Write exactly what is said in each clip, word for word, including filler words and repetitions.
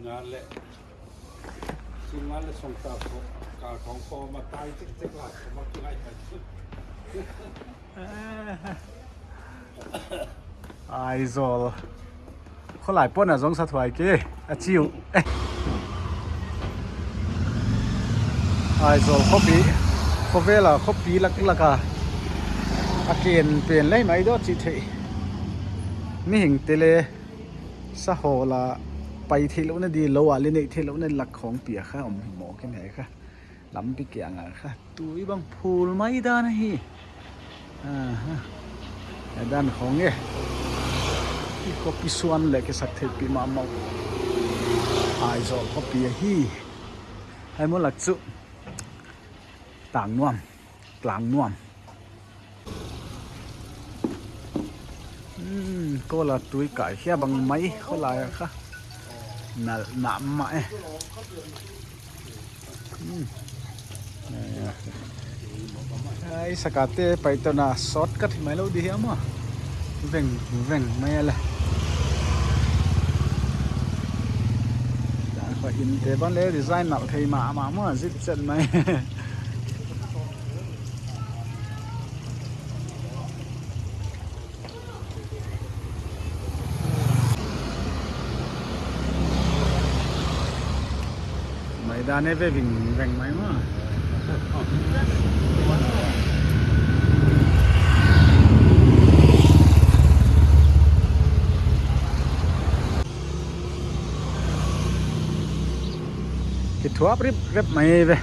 Ngal le. Ngal le song ta ko. Ka kong ko ma tai tik tik la ko ma ki lai ka. Aizawl. Kholai pawna zong sa thuai ke. A chiu. Aizawl khopi. Khovela khopi lak laka. A ken pen lei mai do chi thei. Mihing te le. Sahawl a pai theih louhna di lou a le neih theih louhna lak khawng pia kha om hi maw ken hei kha. Lampi kianga kha tui bang phul mai dan ahi. Aha. A dan khawng e. I khopi suan le ke sak thei pi mahmah. Aizawl khopi ahi. Hai maw lak chu. Tangnuam. Tlangnuam. Hmm, ko la tui kai hia bang mai ko la ya kha. Nal na ma e. Hmm. Ai sakate pai to na shortcut mai lou di hia ma. Veng veng mai la. Ko in te ban le design nal thei ma ma ma zit chet mai. Mai dan e ve ving veng mai ma. Kithuap rip rip mai ve.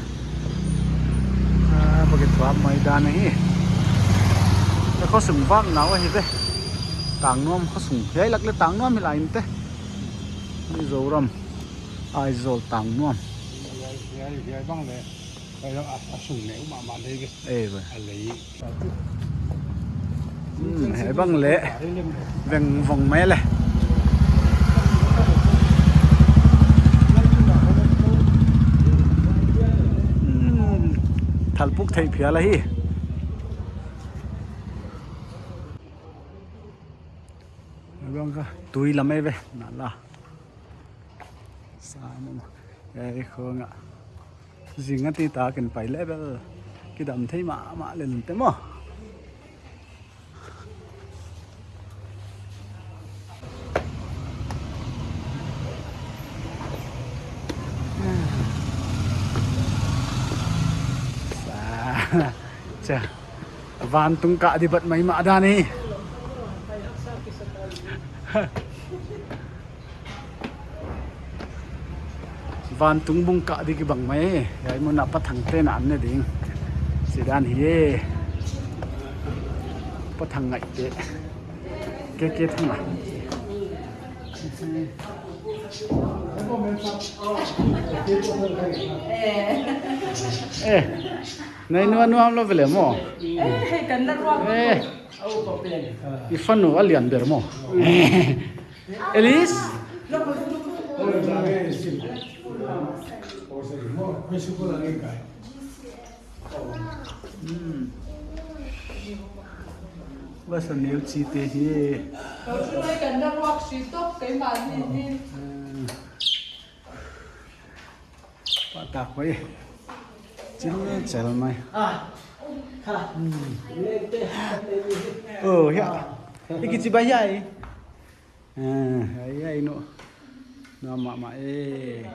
Ah, pa kithuap mai dan ahi. Ka khosung vak nau ahi ve. Tangnuam khosung. Hiai lak le Tangnuam hi lai inte. Mizoram. Aizawl Tangnuam. Hiai, hiai, hiai bang le. Hiai a, a sung neu mahmah lei ve. Ei ve. A lei. Hmm, hiai bang le veng vong mai le. Hmm, thalpuk theih phial ahi. Hiai bang kha tui lam ei ve, na la. Sa mong. Hiai khong a. Zing a ti ta ken pai le bel. Kidam thei mahmah le lun te maw. Sa, cha. Vantung kah di bat mai mah dan hi. Vantung bung kah di kibang mai. Hiai mun a Pa Thang te'n a an ne ding. Sidan hi e. Pa Thang ngaihte. Ke ke thang a. Eh. Nai nuam nuam lou vele maw. Eh, hei kan na ruak. Eh. I fanu a lian ber maw. Elis? Hmm. Vasa neu chi te hi. Kan na ruak si tok keimah ni hi. Hmm. Pata khoi. Chin chel mai. Ah. Ha. Hmm. Oh, ya. Iki chi ba ya i. Ah, ai ai no. No mama eh.